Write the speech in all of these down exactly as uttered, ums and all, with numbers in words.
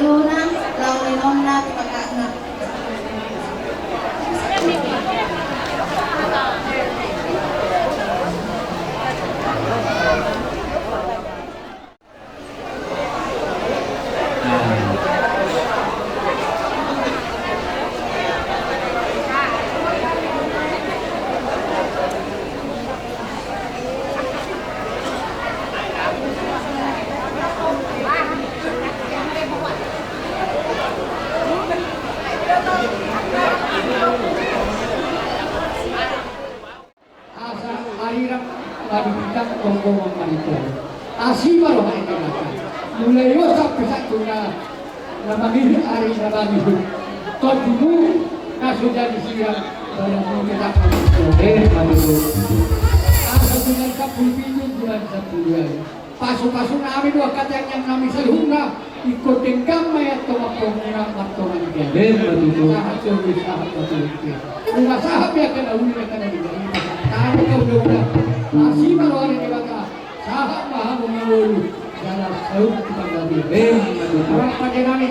Luna, laho ninna tu kakakna. Asa arirang na dipitang tonggongon marito. Asi ma roha ni Debata. Mulai on sampe sahat tu na, na mangihut ari na mangihut. Tondimu na so jadi sirang, badanmu tetap harus. Eh, betul. Asa bulan sampulu pitu, bulan sampulu dua. Pasu-pasu nami do angka tangiang nami saluhutna, ingkon denggan ma i antong amangboru martonga ni dia. Emma tutu. Sahat solu, sahat ma tu dia. Nunga sahat be angka na uli, angka na denggan. Tano ka ula-ula. Asi ma roha ni Debata. Sahat ma hamu mangolu. Jala saut tu panggabean. Emma tutu. Amang pande nami.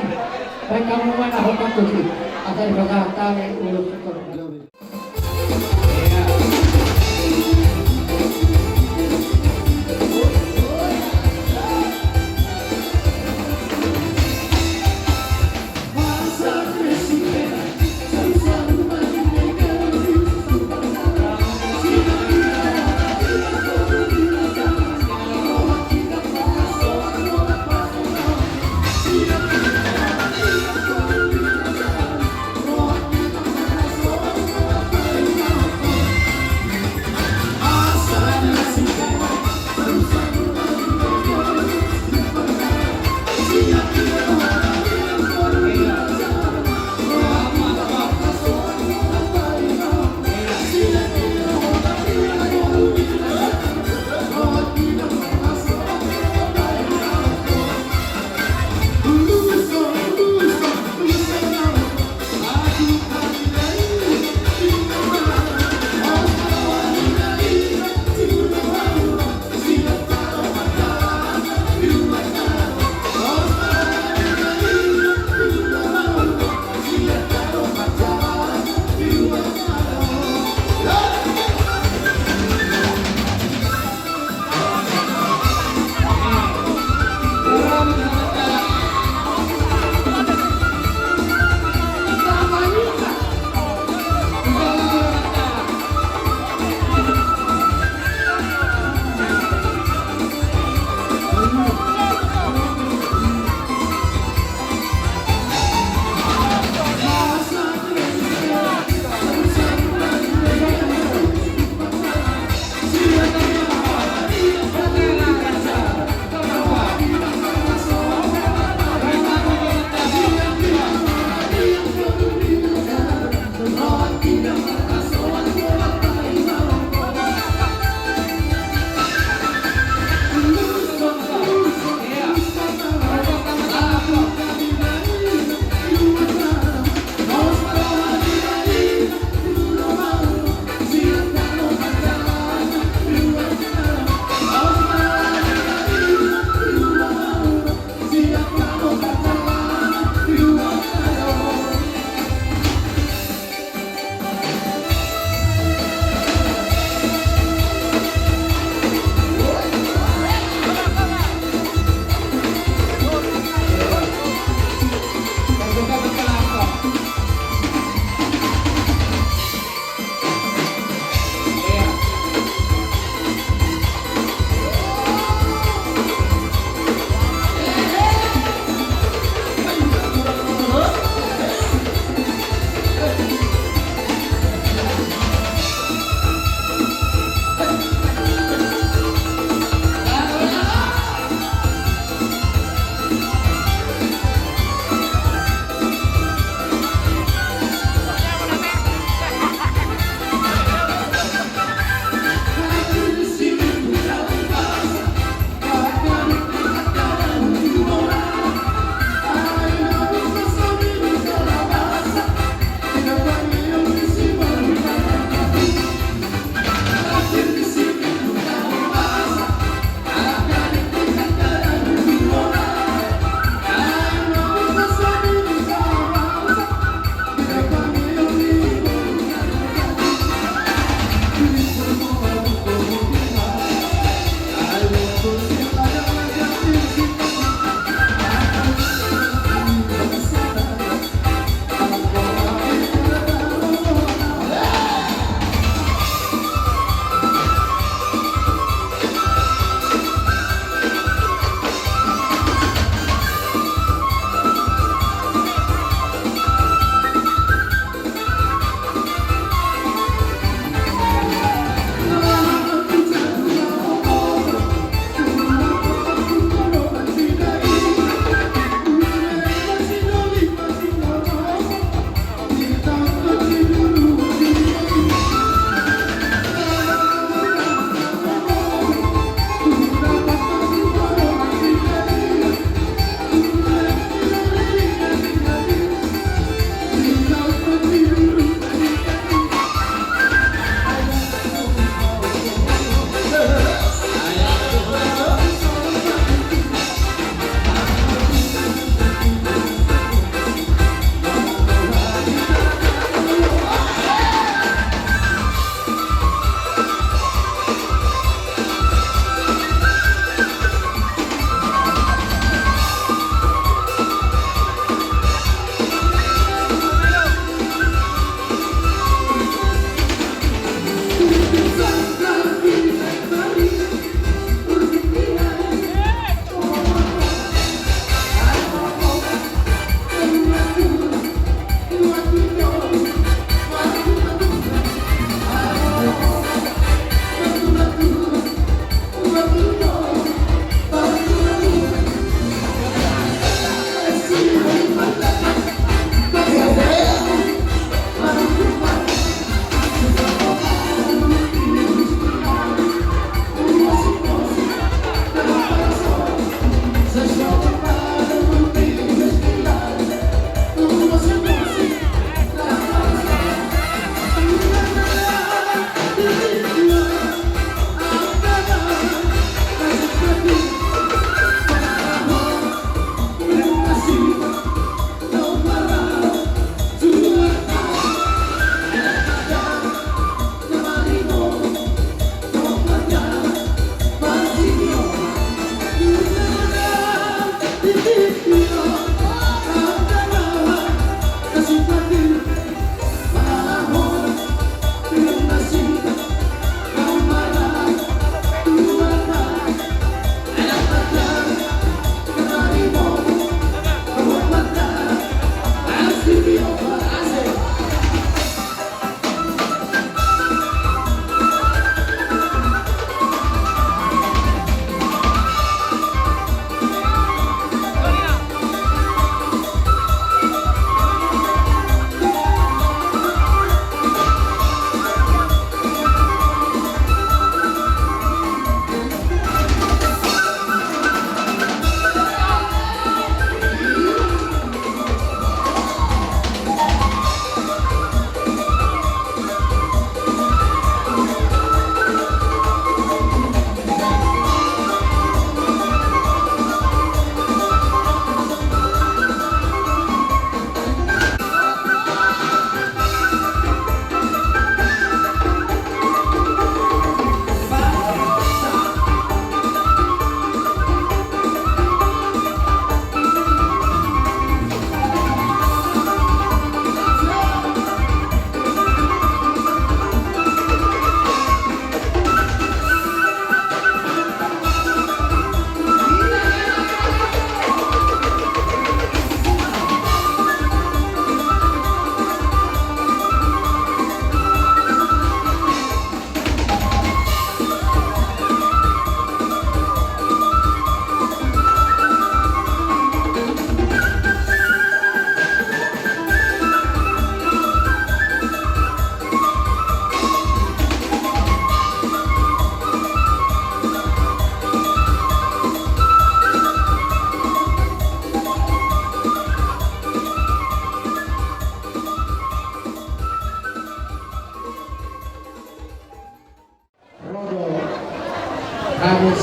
Baen hamu ma na hot patusi. Asa dipasahat hami ulos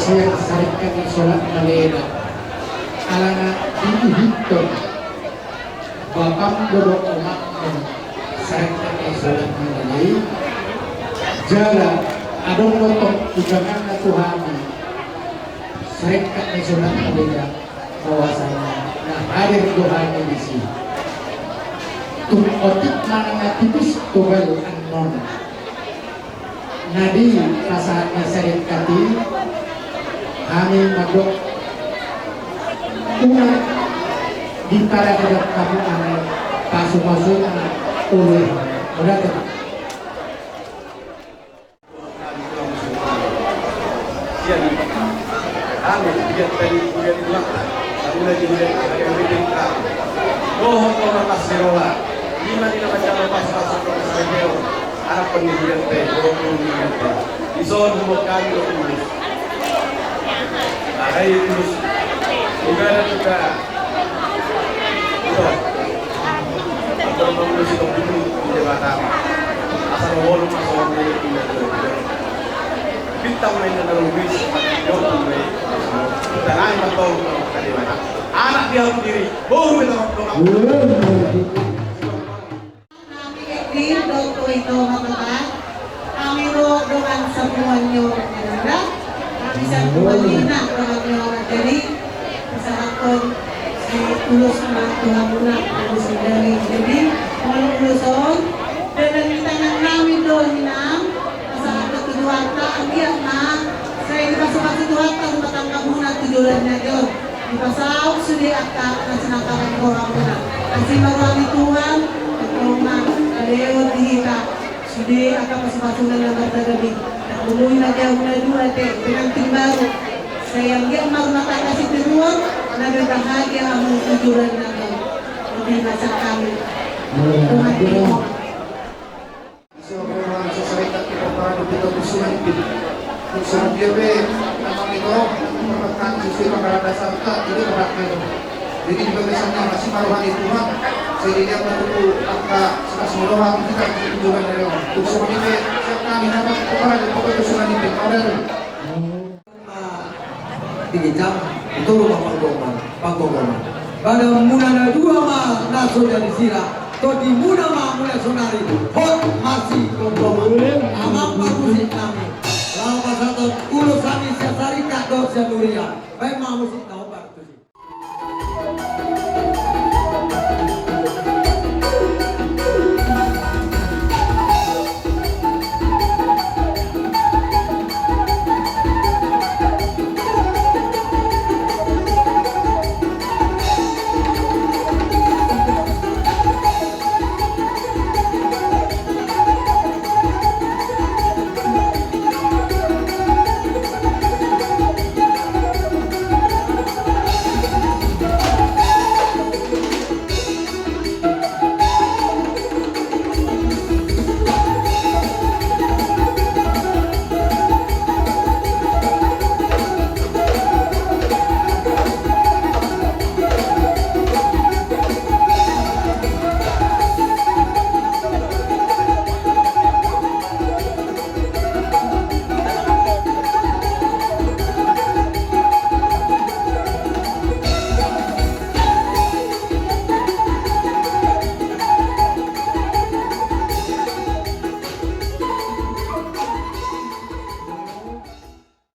Sian sarikat ni Solat Maleda, alana diihuthon bapam dohot omakmu sarikat ni Solat Maleda i. Jala adong do tong ujanganna tu hami sarikat ni Solat Maleda, bahwasanya na hadir do hami disi. Tung otik manang na tipis do bal annon na dipasahat ni sarikat i, hami mandok unang diparadadat hamu annon pasu-pasuna. Olo, mauliate. Dohot tona pas sirola, ima di na manjalo pas-pas tona saregeo, anak pernah hulian pe, dohot pernah hulian pe. Dison hubuat hami dohot Tulus. Agai Tulus. Uga na juga. Uga. Ampun, ampun, si Tuhan itu di Debata. Asal ngolu, asal ngolu, pindah ke. Bintang main dalam bis, jauh main. Kita naik motor ke Debata. Anak dia sendiri, boru beta waktu. Hami Edwin dohot Ito Matotan, hami ro dongan sapunguan ni Nanda, hami sapunguan ni Ina dongan ni Nanda. Jadi pasahathon si ulos ma tu hamuna, ulos ni Dani. Jadi molo ulos on, dalan ni tangan nami do hinan, pasahathon tu Tuhanta, anggiat ma sai dipasu-pasu Tuhanta rumah tanggamuna tu joloan na jolo. Dipasaut sude angka na sinangkapan rohamuna. Asi ma roha ni Tuhan, tongtong ma lehon di hita sude angka pasu-pasuna na mardalan i. Tarlumobi ma di hamuna dua ate, pengantin baru. Sai anggiat ma rumah tangga sitiruon, na berbahagia hamu tu joloan na jolo. Botima sian hami. Tuhan. Ise ma sasarikat di pomparan di Pito Kusuman i. Kusuman dia be, nama itu, mempertahankan sesuai pangkalan dasar kita, jadi berat itu. Jadi di bagasan nama si maroha ni Tuhan, saya dilihat waktu itu angka sebelas moroha kita di kunjungan dari orang. Kusuman i be, siap kami nama pomparan di Pito Kusuman i, kau dari. Di ginjang, di toru ma panggomgoman, panggomgoman. Badanmuna na dua ma na so jadi sira, tondimuna ma mulai sonari, hot masih gomgoman. Amang parmusik nami, laho pasahathon ulos hami sian sarikat dohot sian huria, baen ma musik na hombar tusi.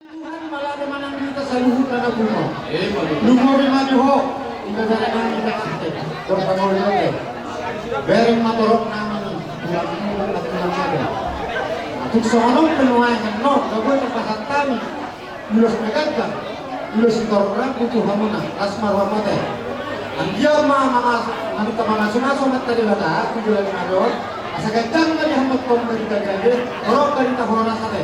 Tuhan ma lage manang di hita saluhutna na gumor. Lumobi ma di ho, ibebere nami na ate, dohot pangoli ate. Bereng ma torop nami, tulang tulang na tulang ate. Tung songon on pe nuaeng annon, gabe na pasahat hami ulos na ganggang, ulos ni torop rambu tu hamuna, las ma rohamu ate. Anggiat ma mangas-, maminta mangasumasu ma Amanta Debata tu joloan ni ari on, asa ganjang ma di hamu antong barita gabe, torop barita horas ate.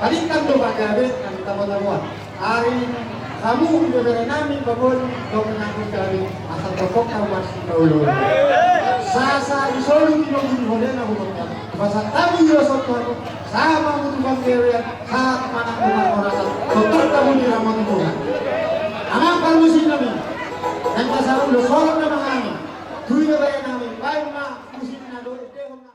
Palintan do pagabe nami tabo-taboan. Ari hamu ibebere nami, babon dohot nami gabe, asa tongtong hamu marsipaolo-olo. Sasa di solu tinogu ni holena huboto. Pasahat hamu ulos on tu hamu, sahat ma hamu tu panggabean, sahat manang tu parhorasan, tongtong hamu diramoti Tuhan. Amang parmusik nami, naeng pasahat ulos holong ma nami tu ibebere nami, baen ma musik na dohot endehon na.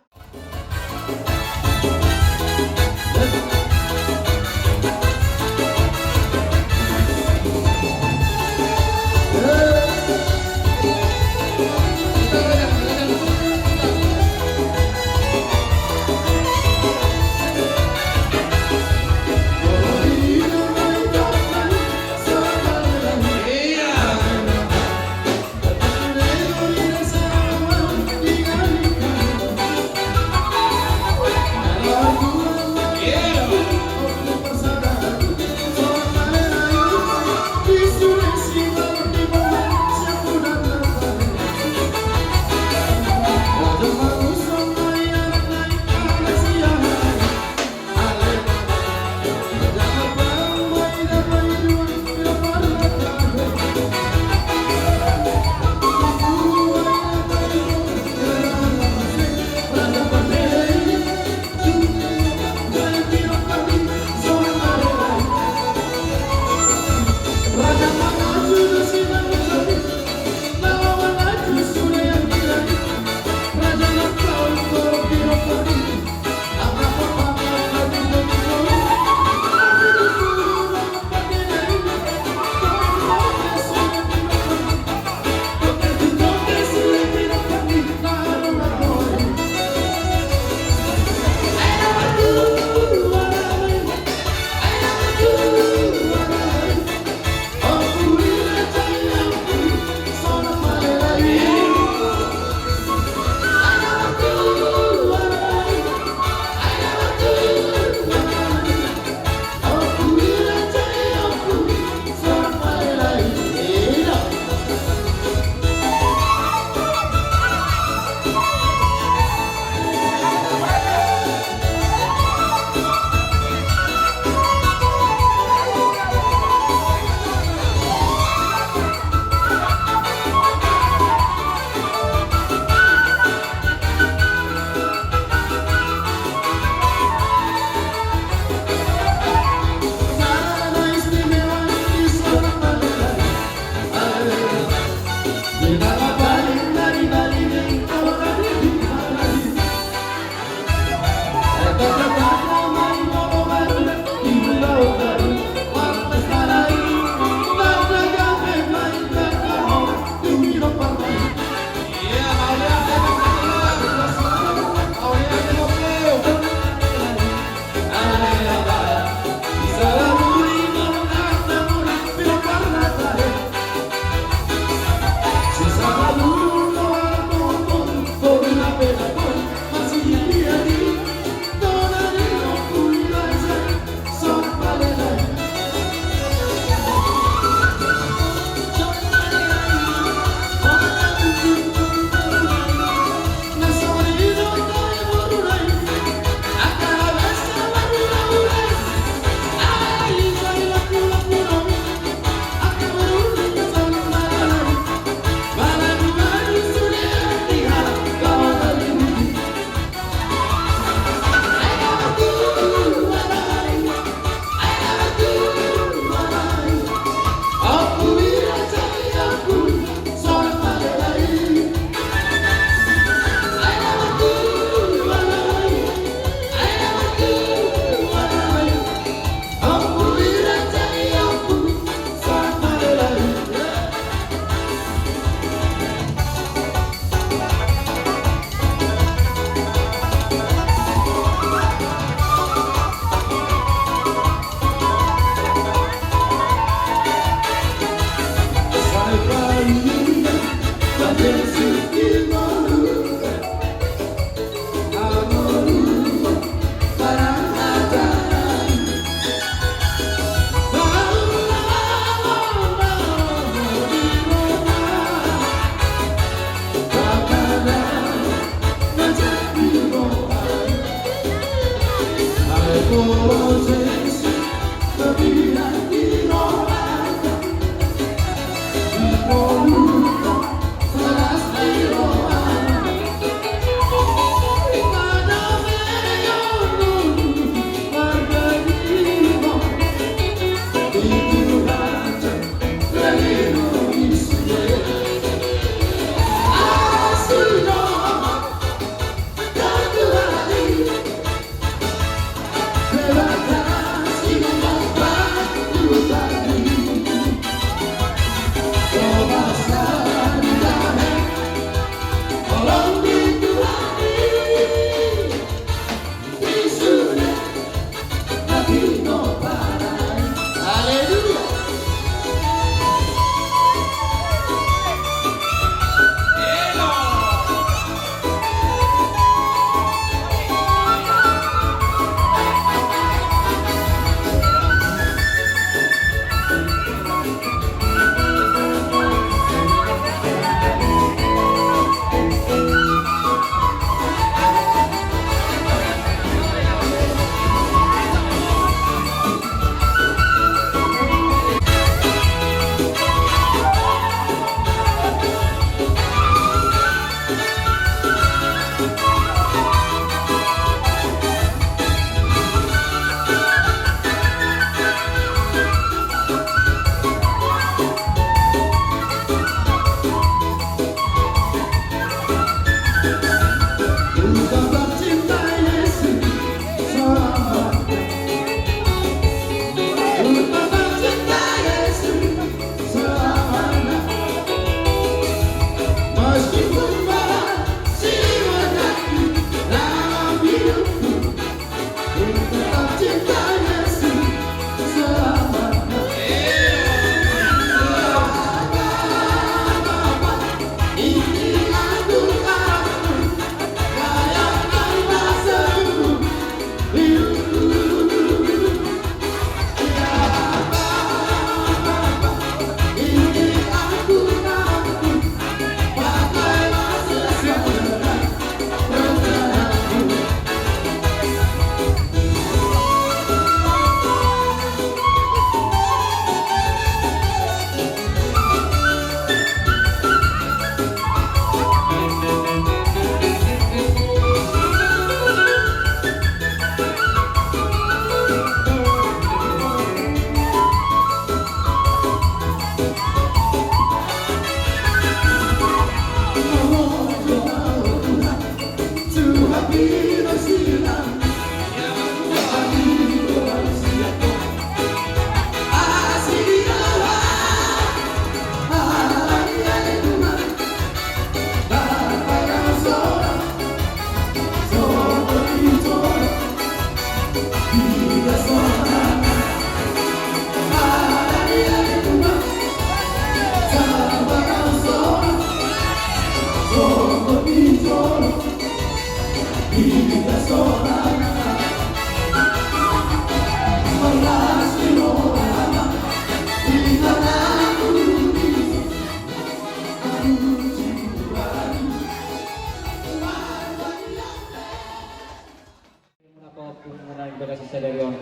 Muna pe ompung muna di bagasan sadari on.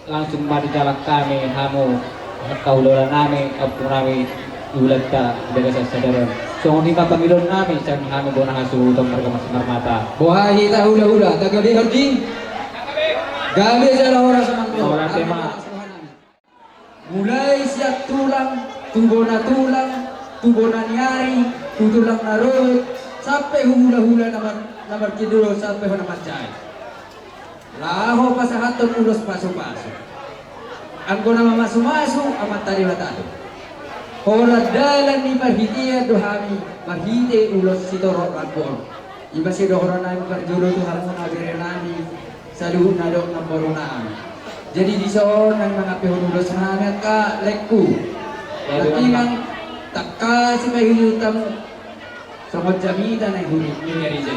Langsung ma dijalang hami hamu, angka hulahula nami, ompung nami, di hulanta di bagasan sadari on. Songon i ma pangidoan nami sian hami bona hasuhuton marga Simarmata. Boha hita hulahula, tagadihon di gabe jala horas ma. Horas ma. Mulai sian tulang, tu bona tulang, tu bona ni ari, tu tulang na rohot, sampe hu hulahula na mar-, na marhite do, sampe hona manjae. Laho pasahathon ulos pasupasu. Anggo na mamasumasu, Amanta Debata do. Holan dalan ni parhitean do hami, marhite ulos sitorop rambu on. I ma sidohonon nami parjolo tu hamuna bere nami, saluhutna dohot namboru nami. Jadi dison nami mangampehon ulos nami angka laengku. Nangkining tangkas sipaihutihut hamu songon jamita na i huri ni ari i.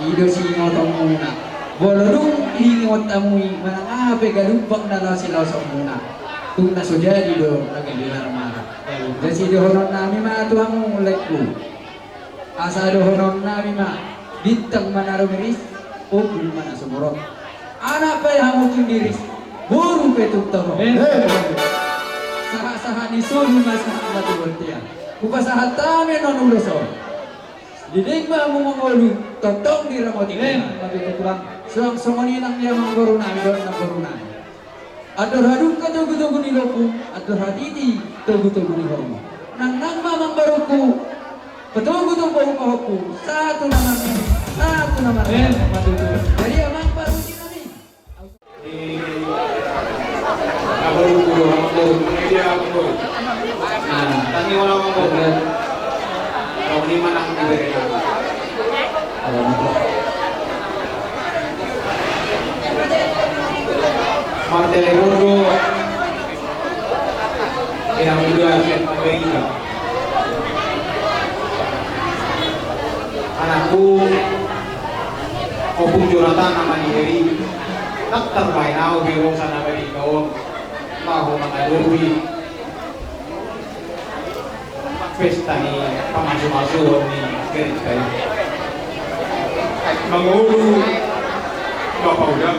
I do siingotonmuna. Molo dung diingot hamu i manang aha pe galumbang na laho silaosonmuna, tung na so jadi do na gabe marmara. Jadi sidohonon nami ma tu hamu laengku. Asa dohonon nami ma, bintang ma na rumiris, ombun ma na sumorop. Anak pe hamu tung diris, boru pe tung torop. Amen. Sahat-sahat ni solu ma sahat ma tu bontean. Hupasahat hami annon ulos on. Diding ma hamu mangolu, tongtong diramoti. Amen. Suang songon i nang di amangboru nami dohot namboru nami. Andor hadungka togutogu ni lombu, andor hatiti togutogu ni horbo. Nangnang ma amangborungku, patogu tong boru pahompu, sahat tu na marnini, sahat tu na marnini. Jadi amang parhobas nami. Amangborungku, amangborungku. Nah, tangi wala amangborungku. Kau ni manang di bere. Martelepon do inang muda sian Amerika. Anakku, Ompung Jonatan nama ni Heri, ndang tarbahen ahu be ro sian Amerika on, laho mangadopi pesta ni pamasumasuon ni gerita i. Mangolu ma paudam,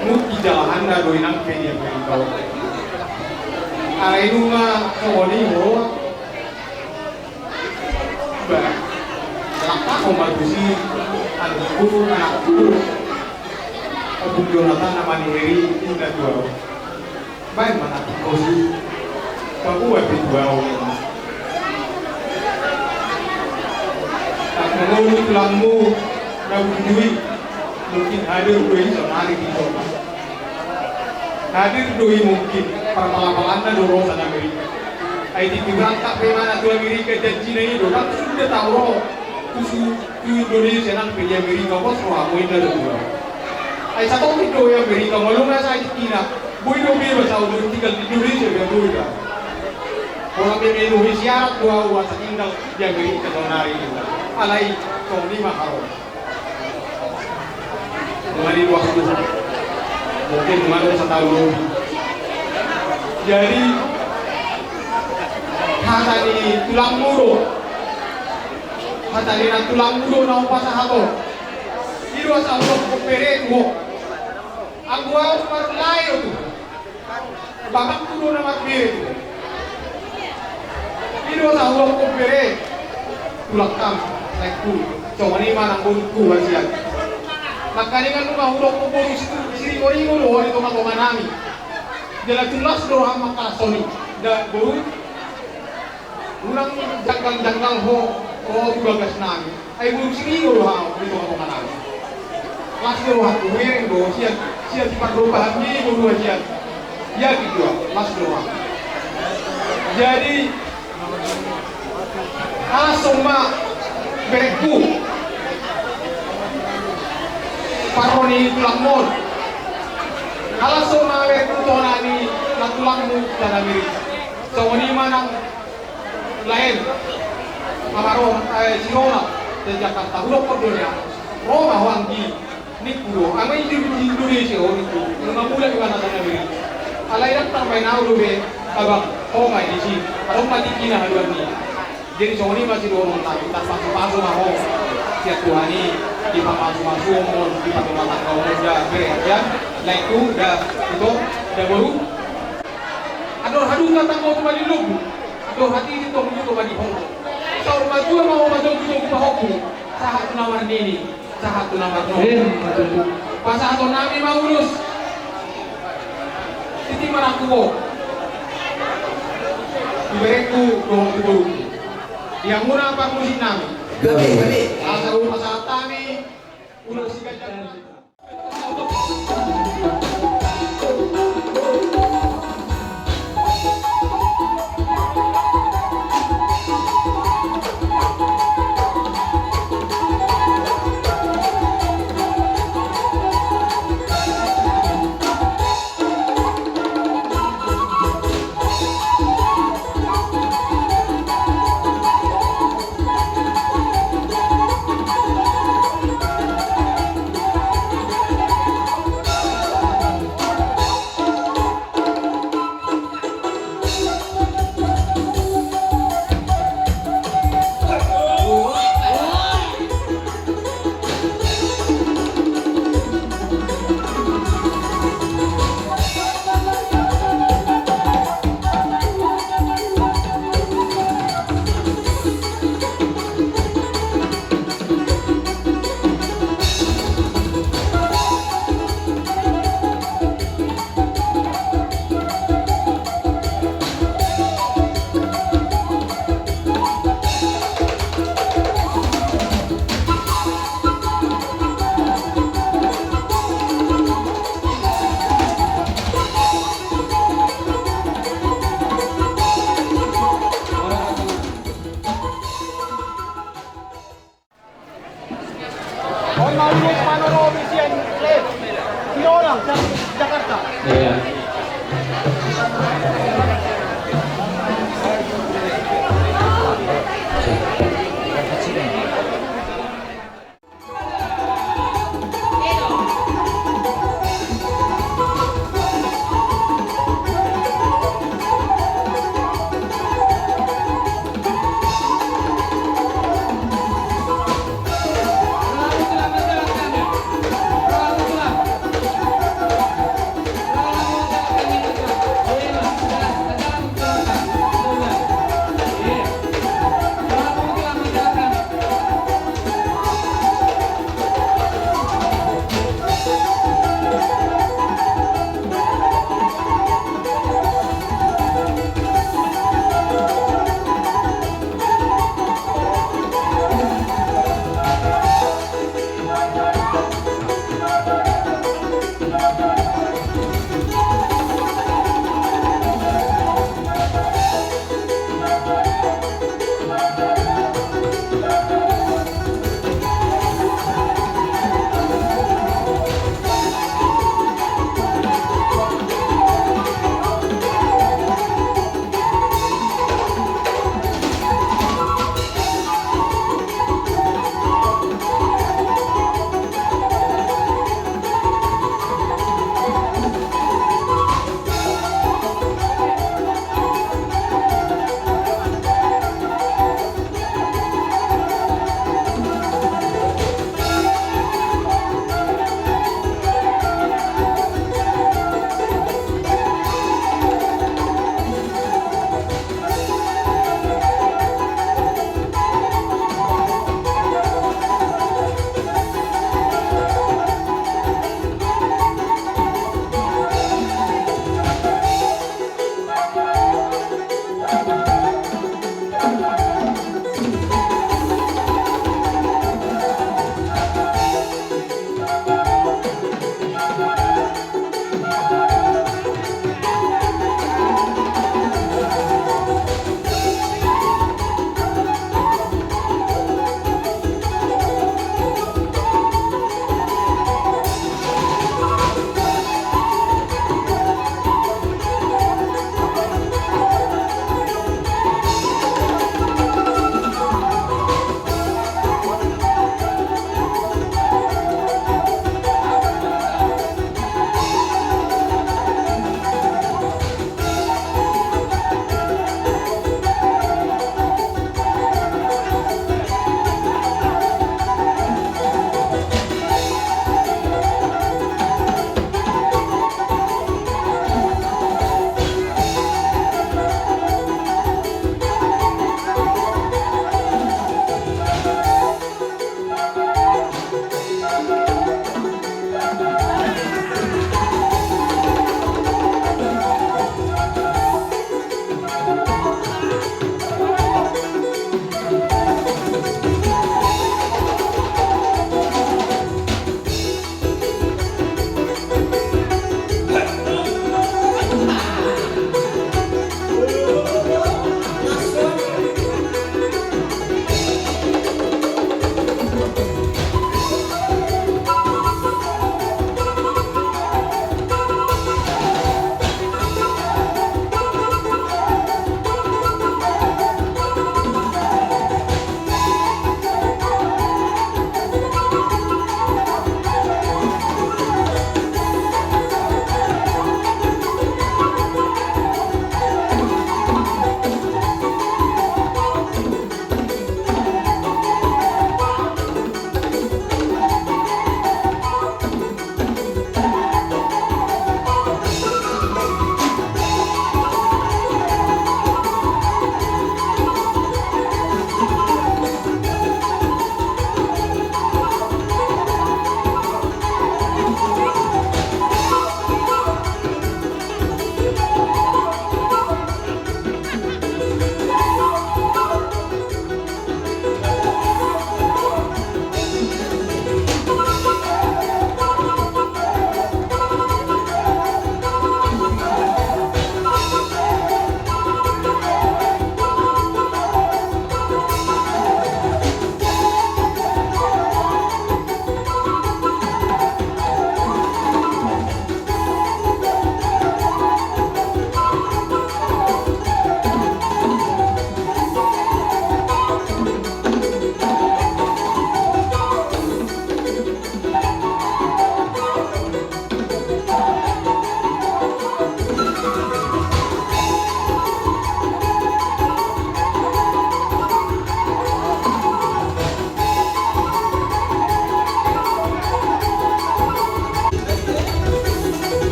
mungkin jalahanna do inang pe di Amerika on. Alai nunga songon i ho, ba, laklak ho ma tusi, anakku, anakku. Ompung Jonatan nama ni Heri, inda tu ahu. Baen ma na tingkosi. Paboa pe tu ahu. Ndang mangolu tulangmu na bujui. Mungkin hadir do i sonari di Jakarta. Hadir do i mungkin parpalapalanna do ro sian Amerika. Ai tingki berangkat pe ibana tu Amerika, janjina i do, ndang suda tahu ro tu, tu Indonesia, nang pe di Amerika pos rohamu, inna do tu au. Ai satongkin do i Amerika, molo nga sai tingkina, boi do bebas au, tinggal di Indonesia pe au, boi do. Pola pe menuhi syarat do au asa tinggal di Amerika saonari, inna. Alai songon i ma haroa. Mungkin waktu, mungkin mungkin sataon lobi. Jadi hata ni tulangmu do, hata ni na tulangmu do na hupasahat on. I do asa hudokkon bere tu ho. Anggo au marlae do tu ho. Bapakku do na marbere tu ho. I do asa hudokkon bere, tulangkam, laengku, songon i ma nang borungku hasian. Nangkaningan nunga hudokkon boru si, siringoringo do ho di tongatonganami. Jala tulus do roham mangkalashon i. Da boru, unang janggaljanggal ho, ho tu bagasnami. Ai boru siringo do ho di tongatonganami. Las do rohangku, hubereng do ho sian, sian sipardompahan ni boru hasian. Ia gitu, las do rohangku. Jadi, alashon ma berengku, parro ni tulangmu on. Alashon ma berengku tona ni na tulangmu, tona miri. Songon i ma nang laen, ama Ro, eh, si Ronald, dari Jakarta, hudokkon do nian. Ro ma ho anggi, ningku do. Ama i di, di Indonesia ho, ningku. Nunga mulak ibana tu Amerika. Alai ndang tarbaen au dope, abang, ho ma i disi. Adong ma tingkina haduan ni. Jadi songon i ma sidohononnami, tarpasupasu ma ho. Sian Tuhan i, dipamasumasuhon, dipamasumasuhon da, bere, ya. Laengku, da, ito, da boru. Andor haduan tanggo tu madilumbu, andor hatiti tong tu madihompu. Saur matua ma ho majonggujongu pahompu, sahat tu na marnini, sahat tu na marnono. Eh, matua. Pasahatonnami ma ulos. Titi ma nangku ho. Tu berengku dohot tu borungku. Di hamuna parmusiknami. Gabe, gabe. Asa hupasahat hami ulos siganjang. Oi, maulus manoro misian les. Sirona, Jak-, Jakarta. Iya.